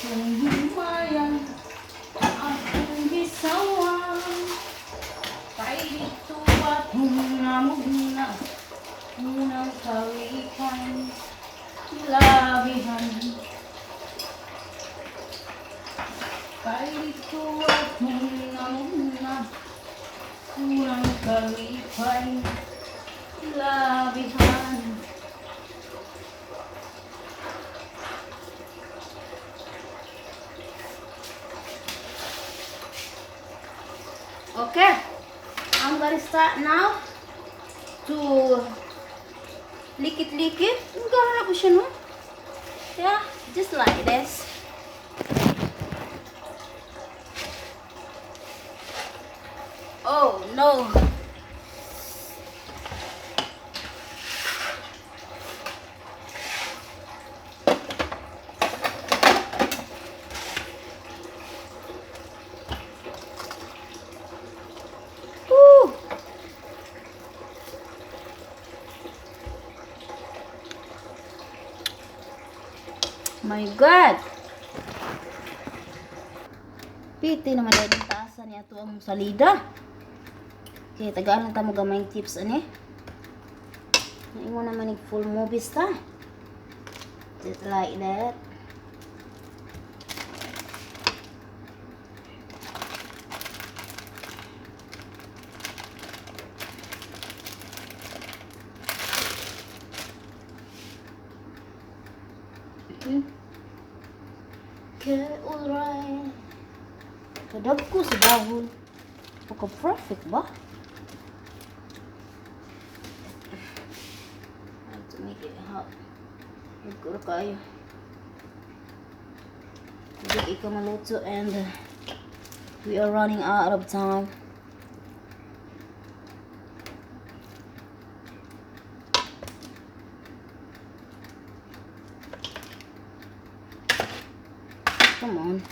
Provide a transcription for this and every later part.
Atong himayan, atong gisawang, kay dito atong namugna, unang kalipay, labihan. Kay dito atong namugna, unang kalipay, labihan. Okay, I'm gonna start now to likit-likit. Ang ko siya, no? Yeah, just like this. Oh, no. Woo! My God! Piti naman dahil yung taasan niya ito ang salida. Okay, tagaan lang ta mo gamay tips ani. Naingon naman yung full movies ta. Just like that. Okay, alright. Kadag ko sa dahon. Pagka perfect ba? I have to make it hot. Nagkuro kayo. Hindi ka maluto and we are running out of time. Come on.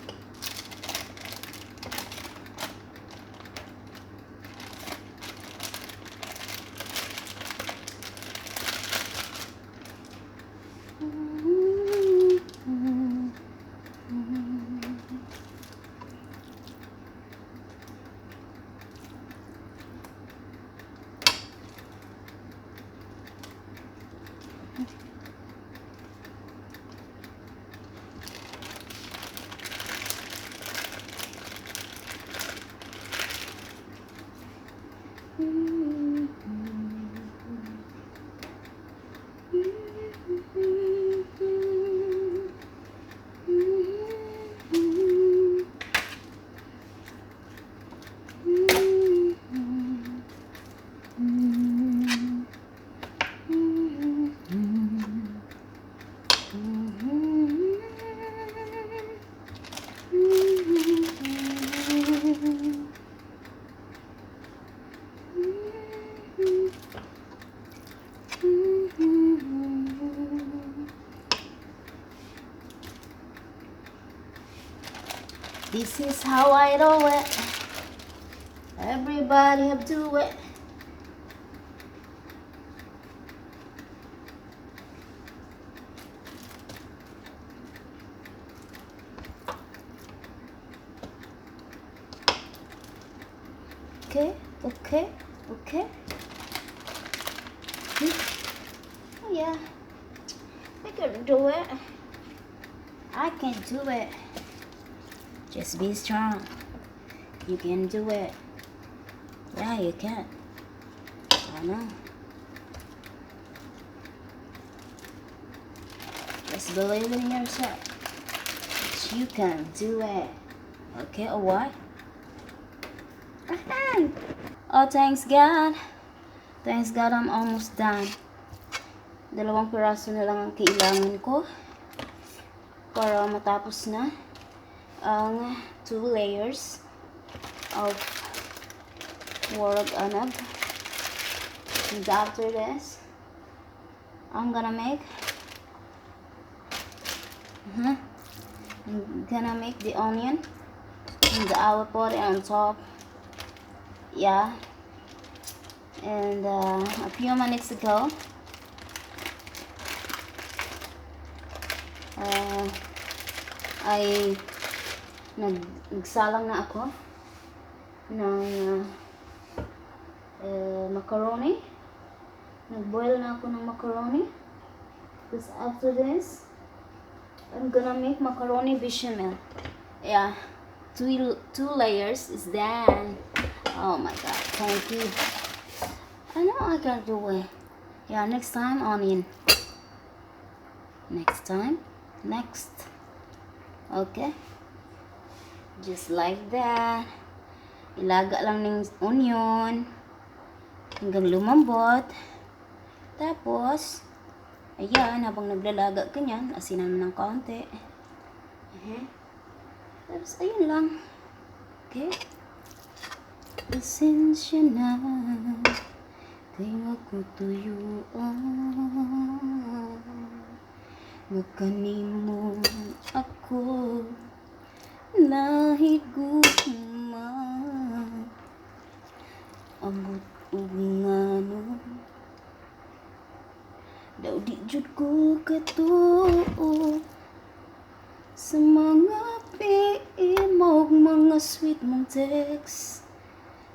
This is how I do it. Everybody have do it. Okay. Oh yeah, I can do it. I can do it. Just be strong. You can do it. Yeah, you can. I know. Just believe in yourself. You can do it. Okay, or what? Oh, thanks God. Thanks God, I'm almost done. Dalawang piraso na lang ang kailangan ko para matapos na ang two layers of Warog Anab. And after this, I'm gonna make the onion and I will put it on top. Yeah. And a few minutes ago, Ay nagsalang na ako ng macaroni. Nag-boil na ako ng macaroni. Because after this, I'm gonna make macaroni bechamel. Yeah, two layers is done. Oh my God, thank you. I know I can do it. Yeah, next time onion. Next time, next. Okay. Just like that. Ilaga lang ng onion hanggang lumambot. Tapos, ayan, habang naglalaga ka niyan, asinan mo ng kaunti. Tapos, ayun lang. Okay? Pasensya na kay wa ko tuyuan nga kanimo ako nahigugma. Ambot og ngano daw di jud ko katuo sa mga PM ug mga sweet mong text.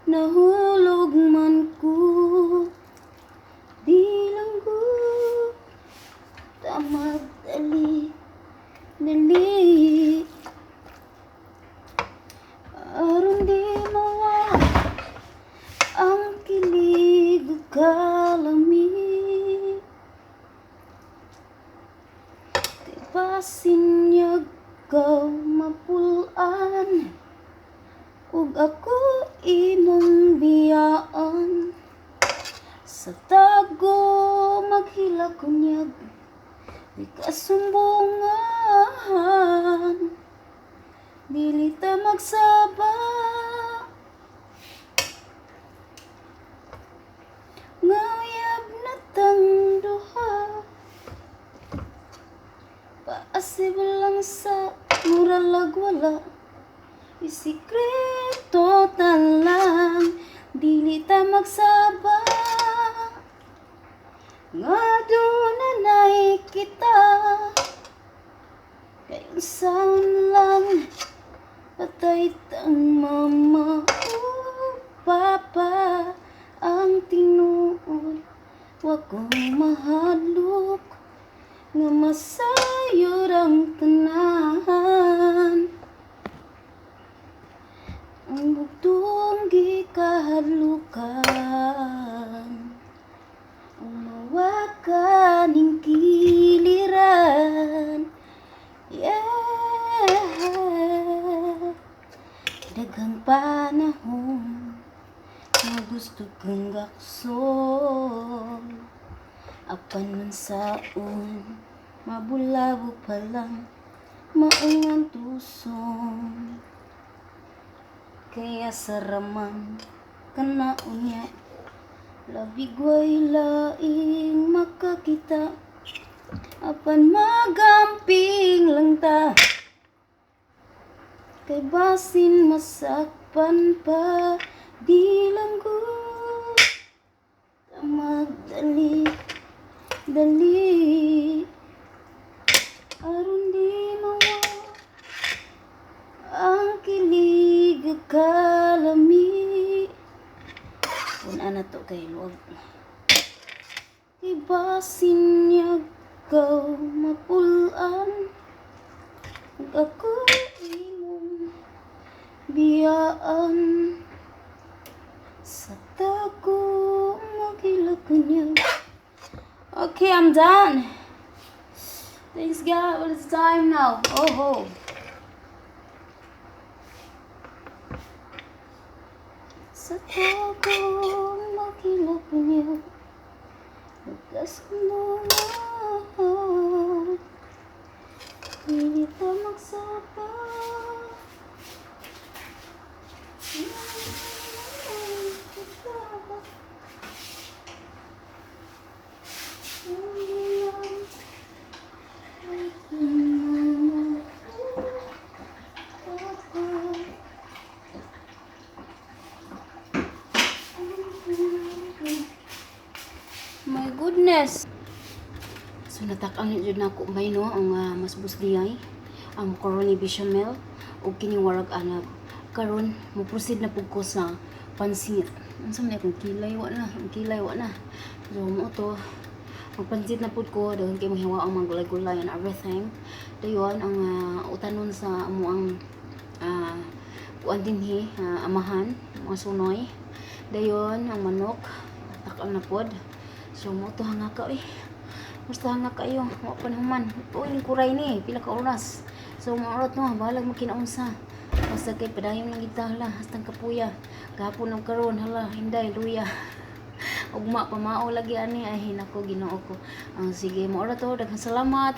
Nahulog man ko, di lang ko ta magdali dali aron di mawala ang kilig ug kalami. Kay basin ikaw mapul-an ug ako imong biyaan. Sa tago maghilak unyag, di kasumbongan. Dili ta magsaba nga uyab na tang duha. Paasib lang sa muralag wala, isikreto ta lang. Dili ta magsaba nga duna nay kita. Kay unsaon lang, patay tang mama ug papa. Ang tinuod, wa ko mahadlok nga masayod ang tanan. Ang bugtong gikahadlukan ang mawa ning kiliran. Yeah. Daghang panahon nga gusto kang gakson, apan unsaon, mabulabog pa lang maong tuson. Kaya sa raman kana unya, labig way laing makakita, apan magamping lang ta kay basin masakpan pa. Di lang ko magdali dali aron di mawa ang kilig ug kalami. Pun-an na to kay luwag. Kay basin ikaw mapul-an ug ako imong biyaan. Sa tago maghilak niya. Okay, I'm done. Thanks God, but it's time now. Oh ho. Sa tago maghilak niya. Magkasumbungan. Dili ta magsaba. My goodness. So natak-an jud nako bay no ang mas busdiyay. Ang macaroni bechamel ug kining warag anab. Karon mo proceed na pud ko sa pansit. Unsa man akong kilay, wa na, ang kilay wa na. So mo to, magpansit na pud ko, daghan kay mahiwa ang mga gulay-gulay and everything. Dayon ang utanon sa amo ang kuan dinhi, amahan, mga sunoy. Dayon ang manok, takam na pod. So mo to, hanga ka eh. Basta hanga kayo, wa pa naman. Uy, ning kuray ni, pila ka oras. So maurot no, bahalag makinaunsa. Basta kay padayon lang kita, hala, hastang kapuya. Gahapon og karon, hala, hinday, luya. Ugma pamao lagi ani, ay nako, Ginoo ko. Ang sige, mo to, daghang salamat.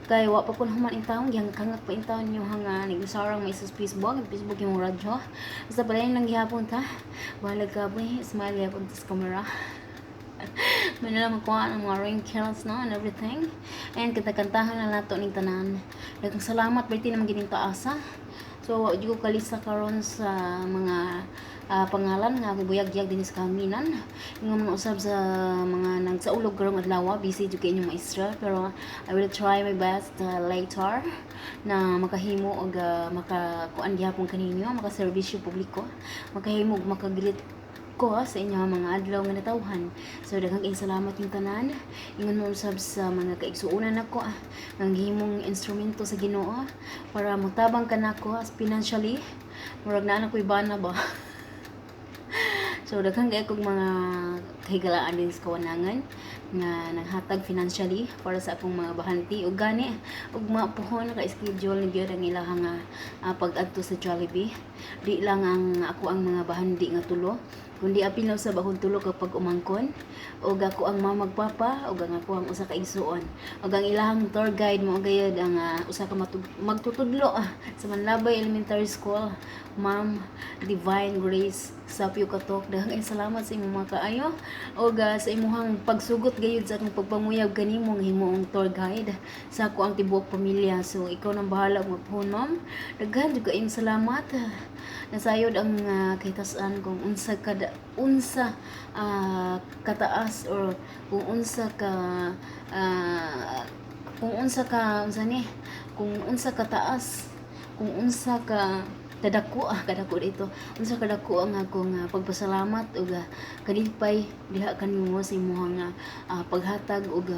Kay wa pa ko naman intawon, gihangak pa intawon niyo hanga nag-usarang may sa Facebook, Facebook yung radyo. Basta padayon lang gihapon ta. Bahalag ka boy, smile gihapon ta sa camera. May na lang magkuha ng mga wrinkles, no, and everything. And kanta-kantahan na nato ning tanan. Daghang salamat, berti naman gining taasa. So, wa jud ko kalista karon sa mga pangalan nga buyag-yag dinhi sa kahanginan. Nga mga usab sa mga nagsaulog karong adlaw, busy jud kay inyong maestra, pero I will try my best later na makahimo og makakuan gihapon kaninyo, makaserbisyo publiko, makahimo og makagreet ko sa inyong mga adlaw nga natawhan. So daghang kayong salamat yung tanan. Ingon mo usab sa mga kaigsuonan nako ang gihimong instrumento sa Ginoo para motabang kanako financially. Murag naa na ko'y bana ba. So daghan kay kog mga kahigalaan din sa kawanangan nga nanghatag financially para sa akong mga bahanti ug gani ugma puhon naka-schedule ni gyud ang ilahang pag-adto sa Jollibee. Di lang ang ako ang mga bahandi nga tulo kundi apil na usab akong tulo kapag umangkon ug ako ang mama ug papa ug ang ako ang usa ka igsuon ug ang ilahang tour guide mo gayud ang usa ka magtutudlo sa Manlabay Elementary School, Ma'am Divine Grace Sapio Katok. Daghang kayong salamat sa imong mga kaayo ug sa imuhang pagsugot gayud sa akong pagpanguyab kanimo nga himuong tour guide sa ako ang tibuok pamilya. So ikaw nang bahala magpuhon, ma'am. Daghan jud kaayong salamat. Nasayod ang kahitasan kung unsa kada unsa kataas or kung unsa ka unsa ni kung unsa kataas, kung unsa ka kadako, kadako dito, unsa kadako ang akong pagpasalamat ug kalipay diha kanimo sa imong paghatag ug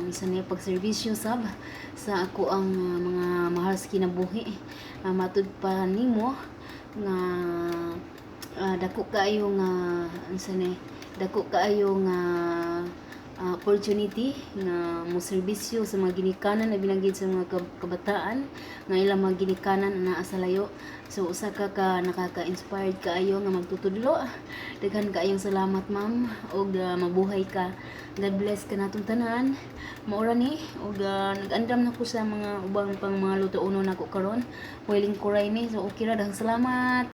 unsa ni pagserbisyo sab sa ako ang mga mahal sa kinabuhi. Matud pa nimo nga dako kaayo nga unsa ni dako kaayo nga opportunity nga mo serbisyo sa mga ginikanan na binanggit sa mga kabataan nga ilang mga ginikanan naa sa layo. So usa ka ka nakaka-inspired kaayo nga magtutudlo. Daghan kaayong salamat, ma'am, ug mabuhay ka. God bless kanatong tanan. Maura ni ug nag-andam na ko sa mga ubang pang mga lutuonon nako karon. Willing kuray ni, so okay ra. Daghang salamat.